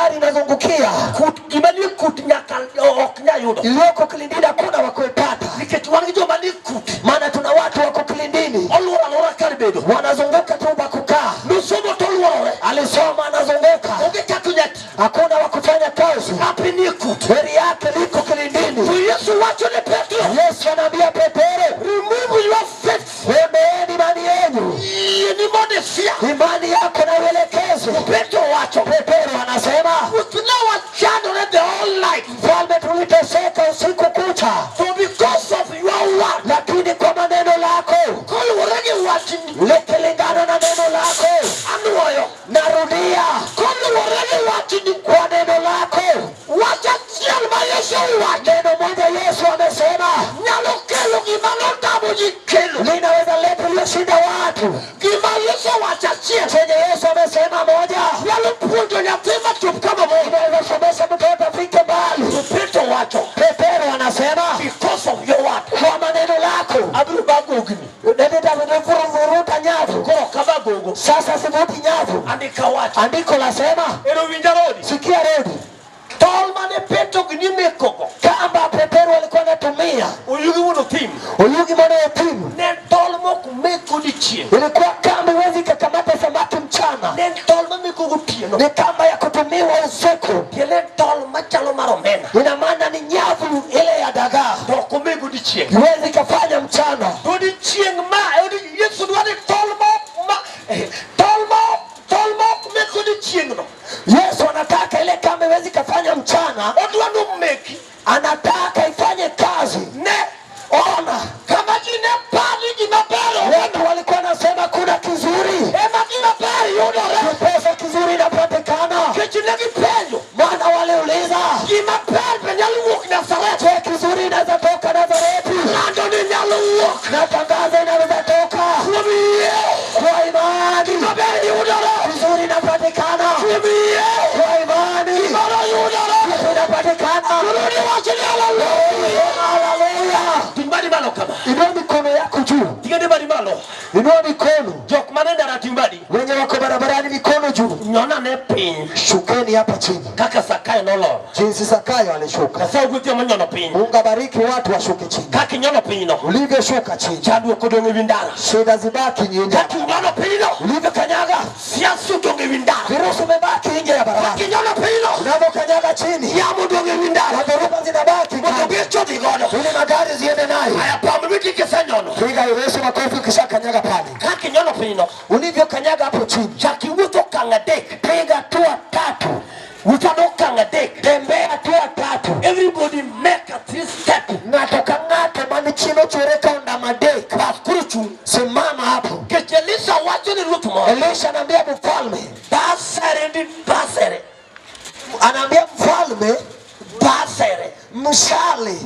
Bahari inazungukia. Kut gima nie kut nyaka ok nyal yudo. Iliyoko kilindini hakuna wa kuipata. Nikech wan gi joma nie kut. Maana tuna watu wako kilindini. Oluoro alwora kar bedo. Wanazunguka tu pa kukaa. Nosomo to oluorore. Alisoma anazunguka. Onge kaka onyal tiyo. Hakuna wa kufanya kazi. Hape nie kut. Heri yake liko kilindini. To Yesu wacho ne Petro. Yesu anaambia Petero, Remove your faith. ondoeni imani yenu. Yie ni mondo ifia. Imani yako na uelekeze. Petro wacho. Petero anasema, Ruoth ne wachandore the whole night. mfalme, tuliteseka usiku kucha, For because of your word. lakini kwa maneno lako Koluwore gi wachni. likilingana na neno lako. Anuoyo. Narudia, Koluwore gi wachni. kwa neno lako. Wach achiel ma Yesu owacho. Neno moja Yesu amesema Nyalo kelo gima notamo ji kelo. linaweza leta iliyoshinda watu. Gima Yesu owacho achiel. Chenye Yesu amesema moja Nyalo puonjo nyathi machop kama moro. inaweza somesha mtoto afike mbali. To Petro wacho. Petero anasema Because of your word. kwa maneno lako Abiro bagogni. nitavuruta nyavu. Koro ok abagogo. Sasa sivuti nyavu. Andika wacho. Andiko lasema, Ero winja Rodi. sikia Rodi, Tol mane Petro gi nimekogo. kamba Petero alikuwa anatumia Oyugi wuon othim. Oyugi mwana othim, Ne en tol mok mek odiechieng'. ilikuwa kamba iwezi ikakamata samaki mchana, Ne en tol mameko gotieno. ni kamba ya kutumiwa usiku. Tiende en tol machalo mar omena. Ina maana ni nyavu ile ya dagaa, To ok omek odiechieng'. iwezi ikafanya mchana. To odiechieng' ma Yesu dwa ni tol ma ma tol ma tol ma ok mek odiechieng'no. Yesu anataka ile kamba iwezi ikafanya mchana, Odwa ni omeki. anataka ifanye kazi. Ne Ona, kama ji ne par ni gima ber onge. watu walikuwa nasema kuna kizuri, Ema gima ber yudore. pesa kizuri inapatikana, Nikech ne gipenjo. maana waliuliza, Gima ber be nyalo wuok Nazareth. je, kizuri inaweza toka Nazareti? Lando ni nyalo wuok. Natangaza inaweza toka Kuom yie. kwa imani. Gima ber yudore. Kizuri inapatikana Kuom yie. kwa imani, Gimoro yudore. kitu inapatikana. Rudi wach ni haleluya. Haleluya! Ting' badi malo kama. Inua mikono yako juu, Ting'e badi malo. inua mikono. Jok mane ndara ting' badi. Wenye wako barabarani, mikono juu. Nyona ne piny. Shukeni hapa chini, Kaka Zakayo nolor. jinsi Zakayo alishuka. Nyasaye ogwedh joma onyono piny. Mungu abariki watu washuke chini. Kaka inyono piny no. Ulivyoshuka chini, Chandruok odong' e wi ndara. shida zibaki nje. Kaka inyono piny no. Ulivyokanyaga Siasa odong' e wi ndara. virusi umebaki nje ya barabara. Kaka inyono piny no. Unavyokanyaga chini, Yamo odong' e wi ndara. na dhoruba zinabaki Mondo kando, geche odhi godo. ili magari ziende nayo. Aya pam lweti kisenyono. Piga Yesu makofi ukishakanyaga pale. Kaka inyono piny no. Ulivyokanyaga hapo chini, Chak iwuoth okang' adek. piga hatua tatu, Wuoth ane okang' adek. tembea hatua tatu. Everybody make a three step. Ng'ato ka ng'ato man chien ochwere ka ondamo adek, Bas koro chung'. simama hapo. Nikech Elisha wacho ne ruoth moro. Elisha anaambia mfalme, Basere ndi basere. anaambia mfalme, Basere. mshale,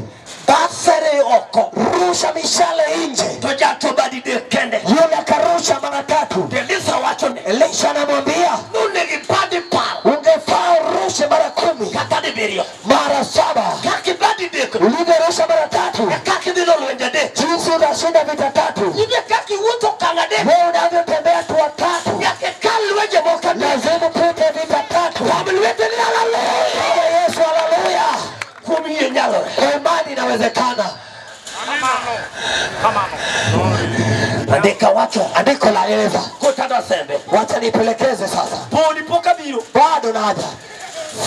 Basere oko. rusha mishale nje. To jato badi dek kende. Yule akarusha mara tatu. To Elisha wacho ne. Elisha anamwambia Nonego ibadi par. ungefaa urushe mara 10, Kata dibiriyo. mara 7. Kaka ibadi dek. Ulivyorusha mara tatu, E kaka idhi lo lwenje adek. jinsi utashinda vita tatu. In e kaka iwuotho okang' adek. Wewe unavyotembea hatua tatu, Nyaka ikal lwenje moko adek. lazima upite vita tatu. Pam lwete ni haleluya. Piga Yesu haleluya. Kuom yie nyalore. Kwa imani inawezekana. Andika wacho. Andiko laeleza. Kotado sembe. Wacha nipelekeze sasa. Podi pok abiro. Bado naja.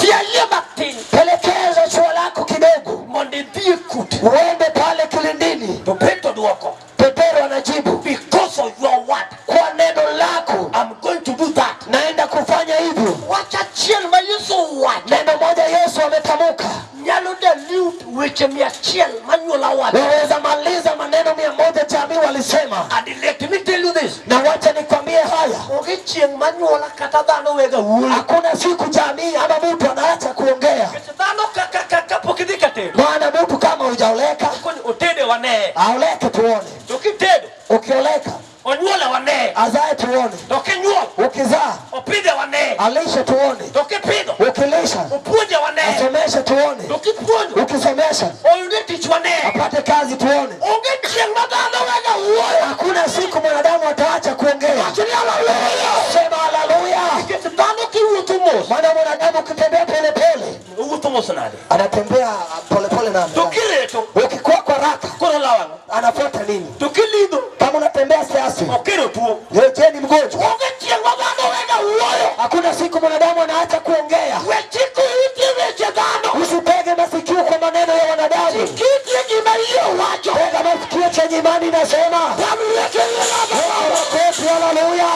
Siayie matin. Pelekeza shua lako kidogo, Mondo idhi e kut. uende pale kilindini. To Petro dwoko. Petero anajibu, Because of your word, kwa neno lako I'm going to do that. naenda kufanya hivyo. Wach achiel ma Yesu owacho Neno moja Yesu ametamka, nyalo dilute weche 100 manyuola wacho. waweza maliza maneno 100 jamii walisema. And let me tell you this. Na wacha nikwambie haya, Onge chieng' manyuola kata dhano wega wuoyo. hakuna siku jamii ama mtu anaacha kuongea, Nikech dhano ka kapok idhi ka tedo. maana mtu kama hujaoleka Koni otede wane. aoleke tuone, To kitedo ukioleka onyuole wane. azae tuone, To kinyuol ukizaa opidhe wane. alishe tuone, To kipidho ukilisha opuonje wane. asomeshe tuone, To kipuonjo ukisomesha oyude tich wane. apate kazi tuone. Onge chieng' ma dhano wega wuoyo. Hakuna siku mwanadamu ataacha kuongea. Wach ni haleluya. Sema haleluya. Nikech dhano kiwuotho mos Maana mwanadamu ukitembea mos nade. Anatembea polepole na To kireto ukikuwa kwa raka koro lawang'o. anafuata nini? To kilidho Kama unatembea siasi, okero tuo. je, ni mgonjwa? Onge chieng' ma dhano wega wuoyo. Hakuna siku mwanadamu anaacha kuongea. We chiko iti weche dhano. Usitege masikio kwa maneno ya wanadamu, Kitie gima yie wacho. tega masikio chenye imani inasema. Tam lwete Makofi, haleluya!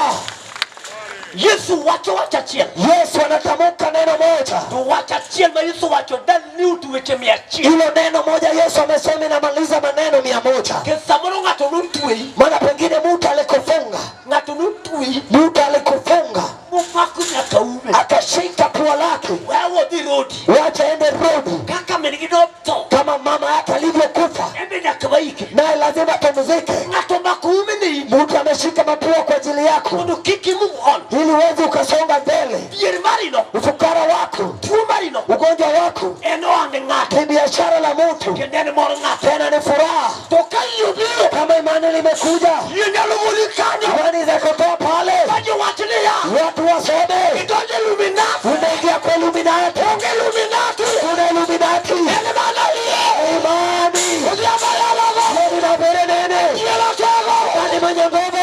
Yesu wacho wach achiel. Yesu anatamka neno moja, To wach achiel ma Yesu wacho dilute weche 100. hilo neno moja Yesu amesema inamaliza maneno 100. Nikech samoro ng'ato notweyi, Maana pengine mtu alikufunga, ng'ato notweyi mtu alikufunga momako nyaka ume. akashika pua lake, Wewe odhi rodi. wacha ende rodi Kaka min gi notho, kama mama yake alivyokufa, en be nyaka waike. naye lazima tumzike. Ng'ato omako ume ni in Mtu ameshika mapua kwa ajili yako mondo kik i move on. ili uweze ukasonga mbele. Dhier marino, Ufukara wako, tuo marino, ugonjwa wako, en ohand ng'ato ni biashara la mtu, kendo en mor ng'ato. tena ni furaha. To ka yie obiro, Kama imani limekuja, yie nyalo goli kanyo. imani za kutoa pale, Ka jowach niya, watu wasome, idonjo Illuminati. unaingia kwa Illuminati. Onge Illuminati. Kuna Illuminati, En mana yie. imani Odhiambo yalogo. Yeni na mbele nene, Yie ratego. nani mwenye nguvu?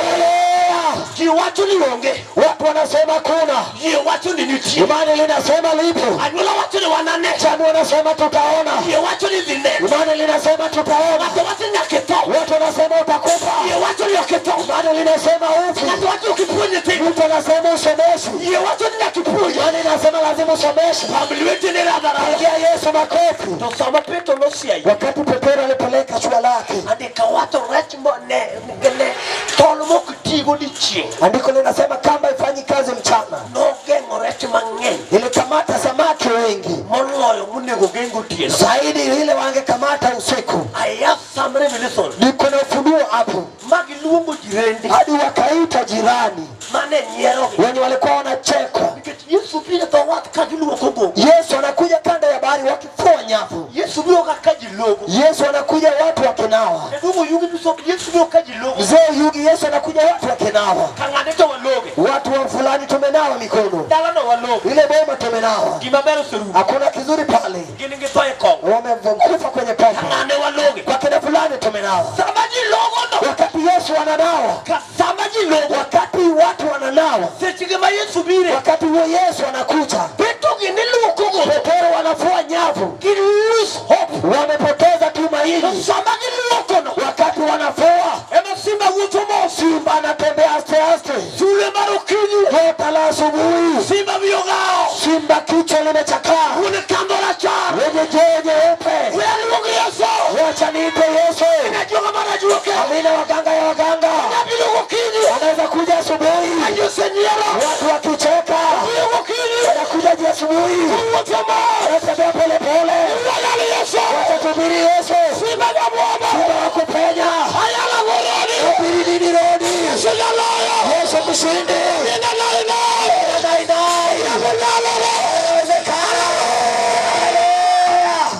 Haleluya! Ji wacho ni onge, Watu wanasema kuna yie wacho ni nitie. imani, linasema lipo. Anyuola wacho ni wanane, Jamii wanasema tutaona, yie wacho ni dhi neno. imani linasema tutaona. Ng'ato wacho ni nyaka itho, Watu wanasema utakufa, yie wacho ni ok itho. imani linasema ufi. Ng'ato wacho ok ipuonj nyithindo, Mtu anasema usomeshi, yie wacho ni nyaka ipuonj. imani inasema lazima usomeshe. Pam lweteni radha radha. Pigia Yesu makofi. To sama Petro nosiayo, Wakati Petero alipeleka shua lake, andika wacho rech mo ne ne tol mok tigo dichieng'. andiko linasema kamba ifanyi kazi mchana, Nogeng'o rech mang'eny ilikamata samaki wengi moloyo monego geng gotieno. zaidi ile wangekamata usiku. I have some revelation. Niko na ufunuo hapo, Ma giluongo jirende hadi wakaita jirani mane nyierogi. wenye walikuwa wanachekwa. Nikech Yesu biro e dho wath ka giluoko gogo. Yesu anakuja kando ya bahari wakifua nyavu. Yesu biro ka ka ji logo. Yesu anakuja watu wakinawa. Jaduong' Oyugi Bishop, Yesu biro ka ji logo. Mzee Yugi, Yesu anakuja watu wakinawa. Ka ng'ane to waloge. Watu wa fulani tumenawa mikono, Dalano waloge. ile boma tumenawa, Gima ber oserumo. hakuna kizuri pale, Gin githo e kong'o. wamekufa kwenye Ka pombe. ng'ane waloge. Kwa kina fulani tumenawa. Sama ji logo no. Wakati Yesu ananawa, Ka sama ji logo. wakati watu wananawa, Seche ma Yesu bire. wakati huo Yesu anakuja, Petro gini luoko gogo. Petero wanafua nyavu, Gi lose hope. wamepoteza To tumaini. sama giluoko no. Wakati wanafua, Ema simba wuotho mos. simba anatembea aste aste, Sulwe mar okinyi. nyota la asubuhi, Simba wiye ogao. simba kichwa limechakaa, Wuon kandho rachar. wenye joo nyeupe. We aluongo Yesu. Wacha niite Yesu, Ajuoga mar ajuoke. amina. Waganga ya waganga Abiro gokinyi. wanaweza kuja asubuhi, Ajosenyiero. watu wakicheka, Abiro gokinyi. wanakuja ji asubuhi, Wuotho mos. wanatembea polepole, Wayalo Yesu. watatumiri Yesu, Simba jabuomo. simba wa kupenya, Ayala goroni. hubiri nini rodi, Yesu jaloyo. Yesu mshindi, Nina nai nai. nai nai, inawezekana. Haleluya!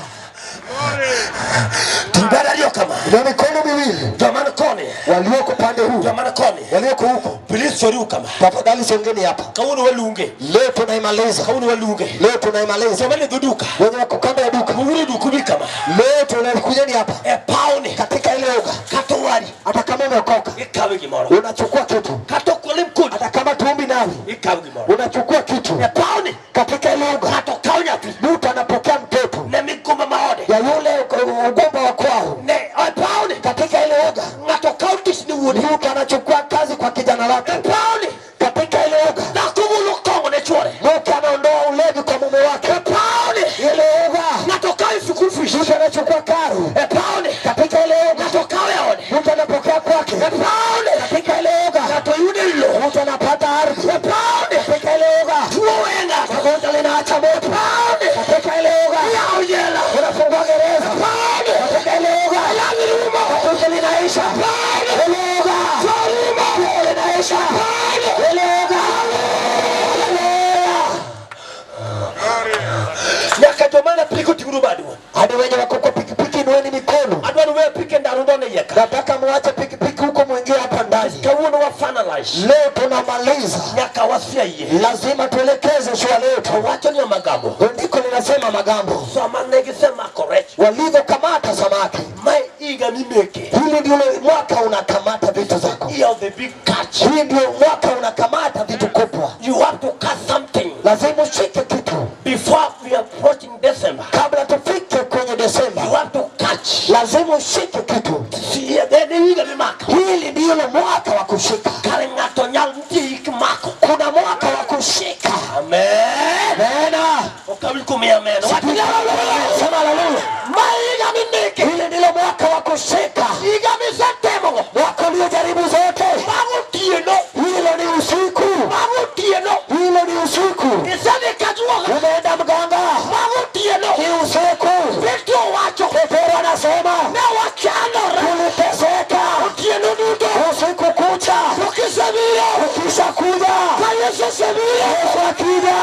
Tibet ariyo kama. Na mikono miwili Joma ni koni. walioko pande huu, Joma ni koni. walioko huko, Please soriu kama. tafadhali songeni hapa. Kawuono walunge. Leo tunaimaliza, Kawuono walunge. leo tunaimaliza. Joma ni dho duka. Wenye wako kando ya duka, Muwuono duku bi kama. leo tunakujeni hapa E pawni. katika ile uga. Kata owari. Hata kama umeokoka Ikawe gimoro. unachukua kitu, Kata ok olim kodi. hata kama tuombi nawe Ikawe gimoro. unachukua kitu E pawni. katika ile uga. Ng'ato kawo nyathi. Mtu anapokea mtoto Ne migumba ma ode. ya yule ugomba wa kwao Ne e pawni. katika ile uga. Ng'ato kawo tich ne wuode. Mtu anachukua kazi kwa kijana E lake pawni. katika ile uga. Dhako golo kong'o ne chuore. Mke anaondoa ulevi kwa mume wake E pawni. ile uga. Ng'ato kawo school fees. Mtu anachukua karo E pawni. katika ile uga. Ng'ato kawo e ode. Mtu anapokea kwake E pawni. katika ile uga. Ng'ato yudo lowo. Mtu anapata ardhi E pawni. katika ile uga. Tuo we ng'ato. Magonjwa linaacha moto Pawni. katika ile uga. Yawo jela. Unafungua gereza Pawni. katika ile uga. Yami rumo. Tatizo linaisha ile uga. Tatizo linaisha ile uga. Haleluya. Nyaka joma ne apiko ting'uru badu. Hadi wenye wako kwa pikipiki inueni mikono. Adwaro weyo apike ndalo ndone iye ka. Nataka muache pikipiki huko mwingie hapa ndani. Kawuono wa finalize. rech. Leo tunamaliza, Nyaka wasia yie. lazima tuelekeze shua letu. To wacho ni Magambo. Andiko linasema Magambo, Sama ne gisemako rech. walivyokamata samaki. Mae higa mimeke. Hili ndio mwaka unakamata vitu zako, Year of the big catch. hii ndio mwaka unakamata vitu kubwa. You have to catch something Lazima ushike kitu before we are approaching December. kabla tufike kwenye You Desemba, have to catch. lazima ushike kitu. See, then higa mimako. Hili ndilo mwaka wa kushika. Kare ng'ato nyal nitie hik mako. Kuna mwaka wa kushika. Amen. Amena. Okawil kuom amen. Sema haleluya. Mae higa mimeke. Hili ndilo mwaka wa kushika, Higa misetemogo. mwaka uliojaribu zote. Mago otieno. Hilo ni usiku, Mago otieno. hilo ni usiku. Isedhi kajuoga. Umeenda mganga, Mago otieno. ni usiku. Petro owacho. Petero anasema Ne wachandore. tuliteseka Otieno duto. usiku kucha, To kisebiro. ukisha kuja Ka Yesu osebiro. Yesu akija,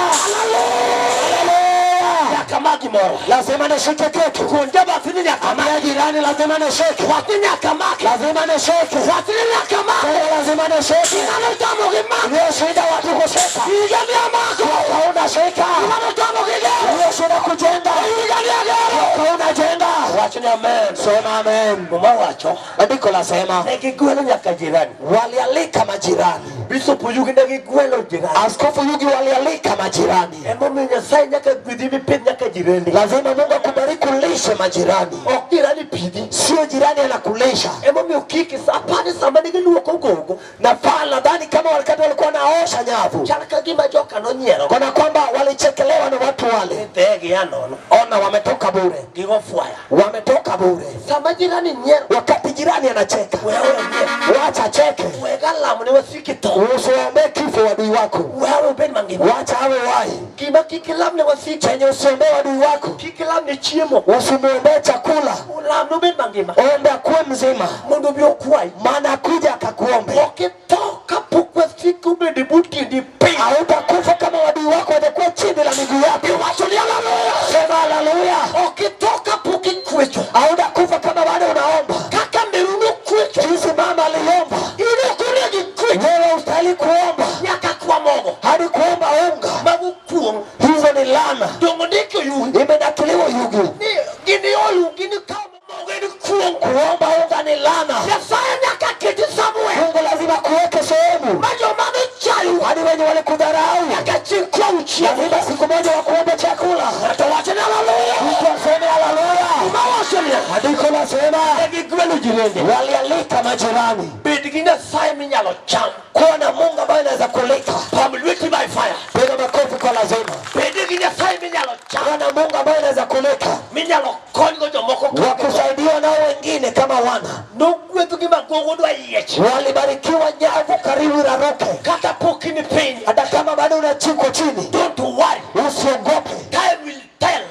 haleluya, Nyaka mak gimoro. lazima nishike kitu. Kuon jabathi ni nyaka mak. Ambia jirani, lazima nishike, Wach ni nyaka mak. lazima nishike, Wach ni nyaka mak. tena lazima nishike. Ng'ano tamo gi mak. Ndiyo shida watu kushika, Higa ni amako. mwaka unashika, Ng'ano tamo gi gero. ndiyo shida kujenga, Higa ni agero. mwaka unajenga. Wach ni amen. Sema amen. Muma wacho. Andiko lasema Ne gigwelo nyaka jirani. walialika majirani. Bishop Oyugi ne gigwelo jirani. Askofu Yugi walialika majirani. Emomiyo Nyasaye nyaka gwedhi mipidh nyaka jirende. Lazima Mungu akubariki ulishe majirani, Ok jirani pidhi. sio jirani anakulisha. Emomiyo kik apani sama ne giluoko gogo. Nafaa nadhani kama wakati walikuwa naosha nyavu, Chal ka gima joka nonyiero. kana kwamba walichekelewa na watu wale. Dhegi ya nono. Ona, wametoka bure, Gigo fwaya. wametoka bure. Sama jirani nyiero. Wakati jirani anacheka, We awe nyiero. wacha cheke, Wega lamo ne wasiki tho. usiwaombee kifo adui wako, We awe obed mangima. wacha awe wai. Gima kik ilam ne wasiki. Chenye usiombee adui wako, Kik ilam ne chiemo. usimwombee chakula, Lam nobed mangima. ombe akuwe mzima, Mondo obi okwayi. maana akuja akakuombe. Ok itho kapok wasiki obedo e but tiendi piny. Hautakufa kama wadui wako watakuwa chini la miguu yako. Iwacho ni haleluya. Sema haleluya. Ok itho kapok ikwecho. Hautakufa kama bado unaomba. Kaka meru nokwecho. Jinsi mama aliomba, In ok onego ikwecho. wewe ustahili kuomba Nyaka kwa mogo. hadi kuomba unga. Mago kuong'. Hizo ni laana, Dongo ndiko yugi. imenakiliwa Yugi. Ni gini olu gini kawo mogo en kuong'. Kuomba unga ni laana. Nyasaye nyaka keti somewhere. Mungu lazima kuweke sehemu Ma joma nochayo hadi wenye walikudharau nyaka chieng' kwaw chiemo. lazima siku moja wakuombe chakula. Ng'ato wacho ni haleluya. Mtu aseme haleluya. Muma wacho niya. Andiko lasema Ne gigwelo jirende. walialika majirani. Bed gi Nyasaye minyalo cham. Kuwa na Mungu ambaye anaweza kulika. Pam lweti by fire. Piga makofi kwa lazima. Bed gi Nyasaye minyalo cham. Kuwa na Mungu ambaye anaweza kulika, Minyalo konygo jomoko kaka. wakusaidiwa nao wengine kama wana Nogwedho gi magogo dwa yiech. walibarikiwa nyavu karibu raruke. Kata pok in piny. Hata kama bado unachikwa chini, Don't worry. usiogope. Time will tell.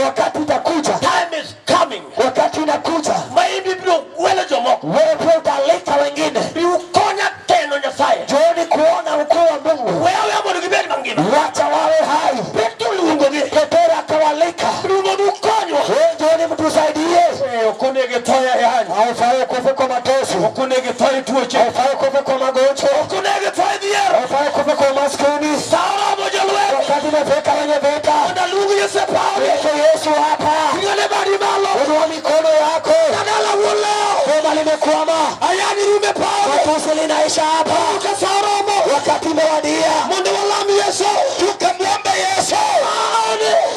Wakati utakuja, Time is coming. wakati inakuja, Ma in ibiro gwelo jomoko. wewe pia utaalika wengine. Bi ukonya teno Nyasaye. Njooni kuona ukuu wa Mungu, We aweya mondo gibed mangima. wacha wawe hai. Petro luongogi. Petero akawalika, Luongo ukonywa. wewe njooni mtusaidie. Ok onego itho e ayany. Haufai kufa kwa mateso, Ok onego itho e tuoche. haufai kufa kwa magonjwa, Ok onego itho e dhier. haufai kufa kwa umaskini. Sa oromo jolweny. Wakati imefika wenye vita, Mondo aluong Yesu e pawe. Yesu, Yesu hapa, Ting'ane badi malo. inua mikono yako. Kadala wuon leo. Goma limekwama, Ayany rume pawe. matusi linaisha hapa. Ka sa oromo. Wakati umewadia, Mondo walam Yesu. tukamwombe Yesu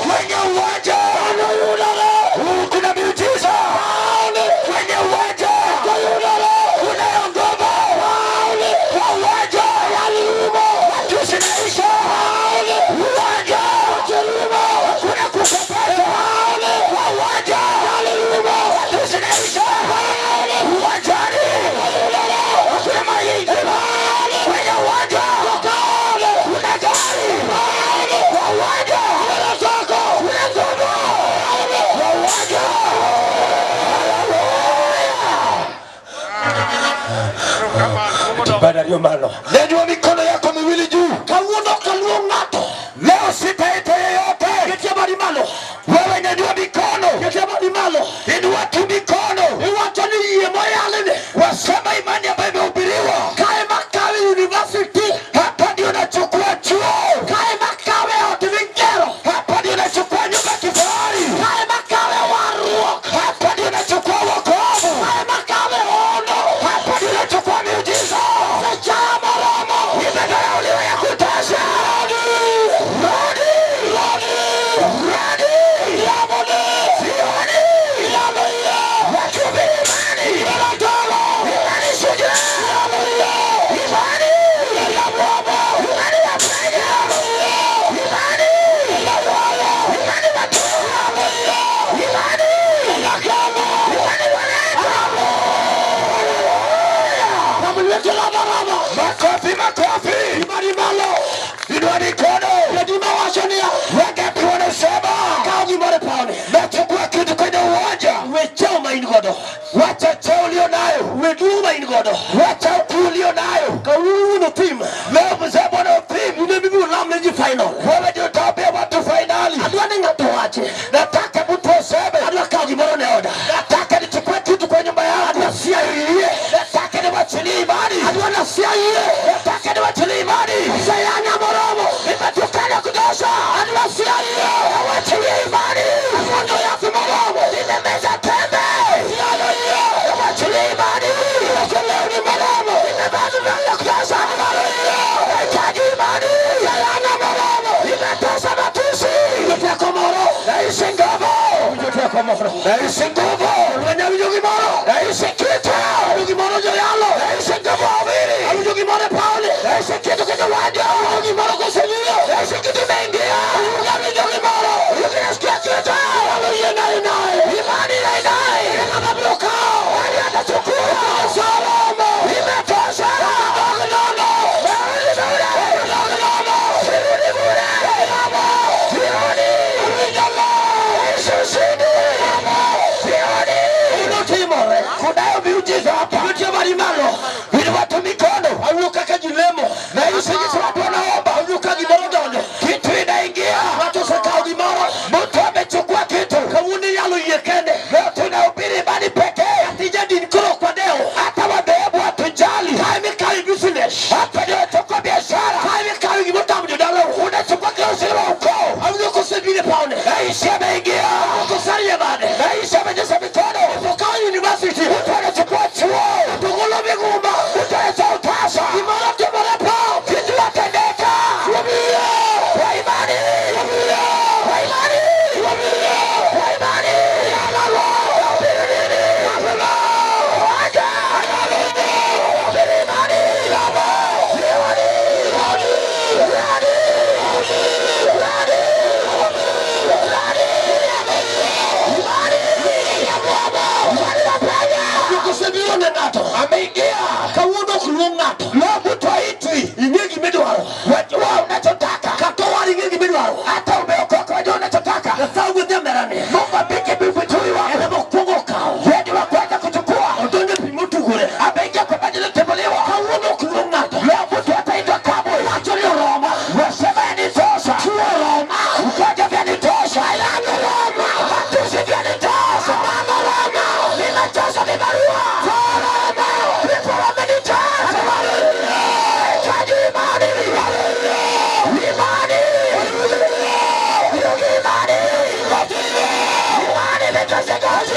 kwenye uwanja. Huu kuna miujiza kwenye uwanja, kunayo ngoma kwa uwanja, matusi linaisha uwanja, hakuna kukopesha kwa uwanja, matusi linaisha uwanjani, hakuna maiti kwenye uwanja, kuna gari kwa uwanja, kuna ngoma kwa uwanja. Bada rio malo. Nyanyua mikono yako miwili juu. Kawuono ok aluong ng'ato. Leo sitaita yeyote. Ketie badi malo. Wewe nyanyua mikono, Ketie badi malo. inua tu mikono. Iwacho ni yie moyalni. Wasema imani ambayo imehubiriwa Kae makawe ma in godo. Wacha ukuu ulio nayo. Kawuono thim. Leo mzee bwana upimu. In ema ibiro lam ne ji final. Wewe ndio utaombea watu fainali. Adwa ni ng'ato owachi. Nataka mtu aseme, Adwa kawo gimoro ne oda. Nataka nichukue kitu kwa nyumba yangu. Adwa siayo yie. Nataka niwachilie imani. Adwa nasiayo yie. Nataka niwachilie imani. Aseyanya moromo. Nimetukana kutosha. Adwa siayo yie. Nawachilie imani. Amuonyo yath moromo. Nimemeza tembe. Siayo yie. Nawachilie imani. Rwako lewni moromo. Nimevaa mavazi ya kutosha. Nahitaji imani. Aseyanya moromo. Nimetosha matusi. Winjo teko moro. Nahisi nguvu. Winjo teko moro. Nahisi nguvu. Lweny awinjo gimoro. Nahisi kitu. Awinjo gimoro joyalo. Nahisi nguvu wawili. Awinjo gimoro e pawni. Nahisi kitu kwenye uwanja. Awinjo gimoro kosebiro. Nahisi kitu imeingia. Awinjo gimoro. Nasikia kitu. Yalo yie nae nae. Imani na inai. Ng'ama biro kawo. Nani atachukua? Osoromo. Imetosha. Dog nono. Narudi bure. Dog nono. Sirudi bure. Sirudi. Awinjo ler. Nahisi ushindi. Sirudi. Unotimore. Kunayo miujiza hapa. Nitie badi malo. Inua tu mikono. Awinjo kaka ji lemo. Nahisi jinsi watu wanaomba. Awinjo ka gimoro donjo. Kitu inaingia. Ng'ato osekawo gimoro. Mtu amechukua kitu. Kawuono iyalo yie kende. Leo tunahubiri imani pekee. Tije din koro ok wadewo. Hata madhehebu hatujali. Kae mikawe business. Hapa ndio chukua biashara. Kae mikawe gimotamo jodalau. Unachukua kila ushirika wa ukoo. Awinjo kosebiro e pawne. Nahisi ameingia. Kosarie bade. Nahisi amenyosha mikono. Okawo university. Mtu anachukua chuo. To golo migumba. Mtu anatoa utasa. Gimoro timore e paw. Kitu yatendeka. Kwa imani. Kwa imani. Kwa imani. Nahubiri nini? Waja. Nahubiri imani. Imani. Imani. Imani. Imani. Imani inapenya. Awinjo kosebiro ne ng'ato. Ameingia. Kawuono ok luong ng'ato. Leo mtu haitwi. Ing'e gimidwaro. Wajua unachotaka. Kata owar ing'e gimidwaro. Hata umeokoka wajua unachotaka. Nyasaye gwedhi amerani. Mungu apike mvutui wako. En ema okwongo okawo. Yeye ndiye wa kwanza kuchukua. Odonjo e pi motugore. Ameingia kwa maji yaliyotibuliwa. Kawuono ok luong ng'ato. Leo mtu hataitwa kamwe. Wacho ni oroma. Wasema yanitosha. Tuo oroma. Ugonjwa vyanitosha. Matusi vyanitosha. Nimechoshwa vibarua. People wamenitosha. Nahitaji imani. Imani. Imani. Imani imetosha kazi.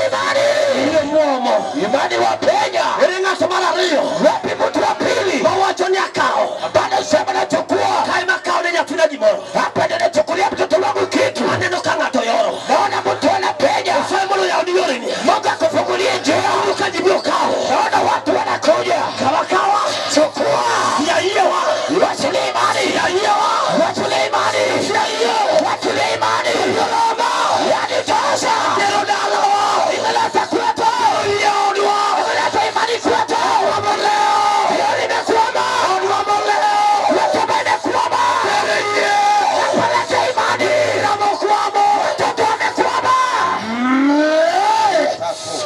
Imani. Ile muomo. Imani wapenya. Ere ng'ato mar ariyo. Wapi mtu wa pili? Mawacho ni akawo. Bado sema nachukua. Kae makawo ne nyathina gimoro. Hapa ndio nachukulia mtoto wangu kitu. Aneno ka ng'ato yoro. Naona mtu anapenya. Nyasaye mondo oyawni yoreni. Mungu akufungulie njia. Awinjo ka ji biro kawo. Naona watu wanakuja. Kawa kawa. Chukua. Yayiewa. Wachilie imani. Yayiewa. Wachilie imani. Wachilie imani. Yanitosha. Tero dalawa. Imeleta kwetu. Odwa. Imeleta imani kwetu. Hiyo limekwama. Ratiba imekwama. Napeleka imani. Watoto wamekwama.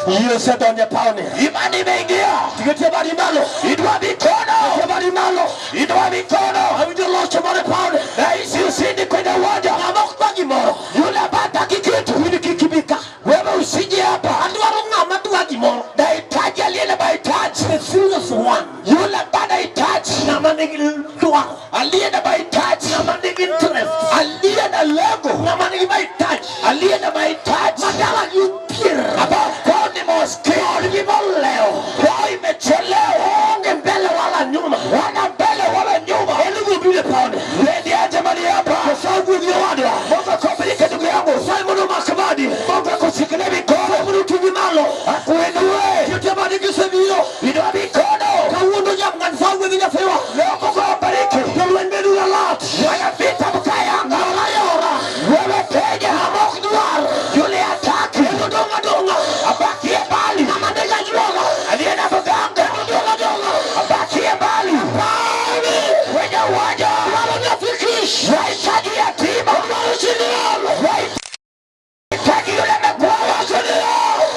Yie osedonjo e pawni. Imani imeingia. Tigetie badi malo. Inua mikono. Tigetie badi malo. Inua mikono. Awinjo locho mar e pawni. Nahisi ushindi kwenye uwanja. Ng'ama ok dwa gimoro. Yule ambaye hataki kitu. In kik ibi ka. Wewe usije hapa. Adwaro ng'ama dwa gimoro. Nahitaji aliye na mahitaji. The serious one. Yule ambaye anahitaji. Ng'ama nigi dwaro. Aliye na mahitaji. Ng'ama nigi interest. Aliye na lengo. Ng'ama nigi mahitaji. Aliye na mahitaji. Madala gi odhier. Ambao kwao ni maskini. Kodgi molewo. Kwao imechelewa. Onge mbele wala nyuma. Wana mbele wala nyuma. Elugo biro e pawni. Lady aje mahali hapa. Nyasaye gwedhi owadwa. Mungu akubariki ndugu yangu. Nyasaye mondo omak badi. Mungu akushikilie mikono. Mondo oting'i malo. Akuinue. Tigetie badi gisebiro. Inua mikono. Kawuono Nyasaye gwedhi nyathiwa. Leo Mungu awabariki. Jolweny bedo alert. Wana vita mkayanga. Yora yora. Wewe penya. Ng'ama ok dwar. Yule hataki. Kendo dong' adong'a. Abakie mbali. Ng'ama nigi ajuoga. Aliye na mganga. Dong' adong'a. Abakie mbali. Pawni. Kwenye uwanja. Dwaro nyathi kich. Wahitaji yatima. Dwaro chi liel. Wahitaji yule amekwama.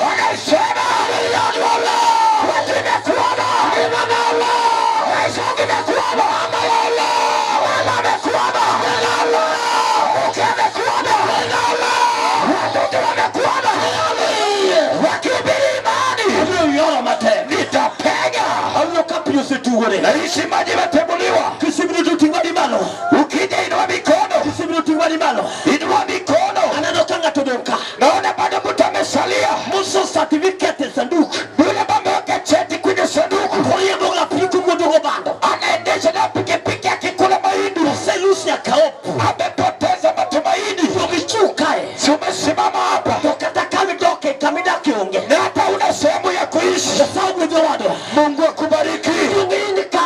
Wanasema. osepwodhore. Nahisi maji imeteguliwa. Kisibiro to ting' badi malo. Ukija inua mikono, Kisibiro ting' badi malo. inua mikono. Aneno ka ng'ato odong' ka. Naona bado mtu amesalia, Moso certificate e sanduk. yule ambaye ameweka cheti kwenye sanduku, Oriembo ga apiko muodogo bando. anaendesha na pikipiki akikula mahindi, Oselus nyaka hope. amepoteza matumaini. To gichung' kae. Si umesimama hapa To kata kamidoke kamidakie onge. na hata una sehemu ya kuishi. Nyasaye gwedho wadwa. Mungu akubariki. Donge in ka.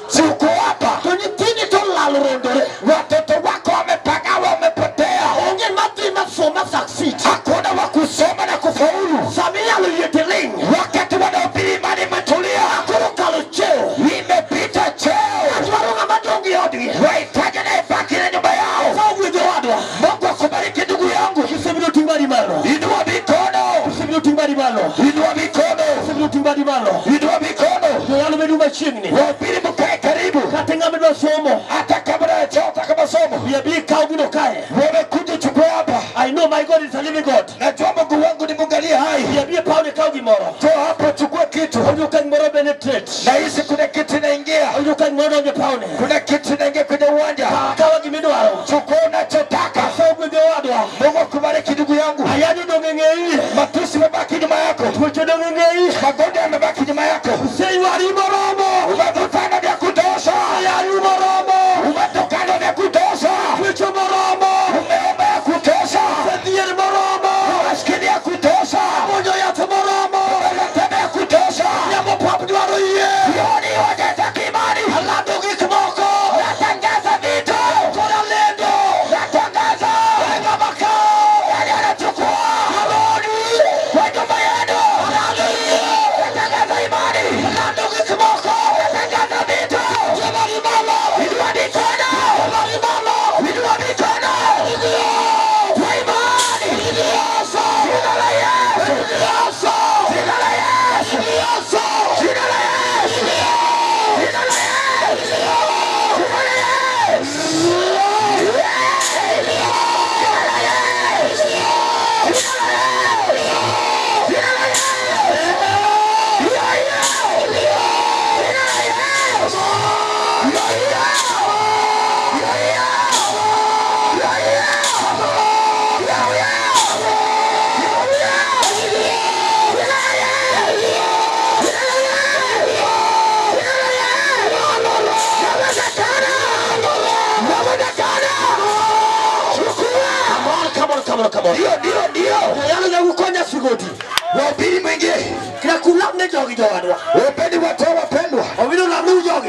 Si uko hapa, To nyithindi to olal orondore. watoto wako wamepagawa, wamepotea, Onge madhi masoma succeed. hakuna wa kusoma na kufaulu. Sama iyalo yie tiling'. Wakati wanahubiri imani imetulia, Koro kalo cheo. imepita cheo. Adwaro ng'ama dong' e odgi. Wahitaji anayebaki na nyumba yao. Nyasaye gwedho wadwa. Mungu akubariki ndugu yangu. Kisebiro ting' badi malo. Inua mikono, Kisebiro ting' badi malo. inua mikono, Kisebiro ting' badi malo. inua mikono. Joyalo bedu machiegni. Wahubiri mkae karibu, Kata ng'ama dwa somo. hata kama unachota kama somo. Bi abi kaw gino kae. Wamekuja chukua hapa. I know my God is a living God. Najua Mungu wangu ni Mungu aliye hai. Bi abi e pawne kaw gimoro. Toa hapo, chukua kitu. Awinjo ka gimoro penetrate. Nahisi kuna kitu inaingia, Awinjo ka gimoro donjo e pawne. kuna kitu inaingia kwenye uwanja. Kawa gimidwaro. Chukua unachotaka. Nyasaye gwedho wadwa. Mungu akubariki ndugu yangu. Ayany odong' e ng'eyi. Matusi yamebaki nyuma yako, Tuoche odong' e ng'eyi. magonjwa yamebaki nyuma yako. Oseywari moromo. Umevutana vya kutosha, Ayany moromo. umetukana vya kutosha, Tuoche moromo. umeomba ya kutosha, Osedhier moromo. umaskini ya kutosha, Muonyo yath moromo. umeletema ya kutosha. Yamo pap dwaro yie. Jioni wajeza kimani, Alando gik moko. natangaza vita, Koro lendo. natangaza Ng'ama kawo. nani anachukua Arodi. kwa nyumba yenu. Natangaza imani, Alando gik moko. natangaza vita. Jomari malo. Inua mikono, Jomari malo. inua mikono kwa imani. Jina la Yesu, jina la Yesu, jina la Yesu, jina la Yesu, jina la Yesu. Come on, come on, come on, come on. Ndio, ndio, ndio. Joyalo nyagukonya sigodi. Wahubiri mwingie, Kira kulam ne jogi jowadwa. wapeni watoa wapendwa, Owino lamnu jogi.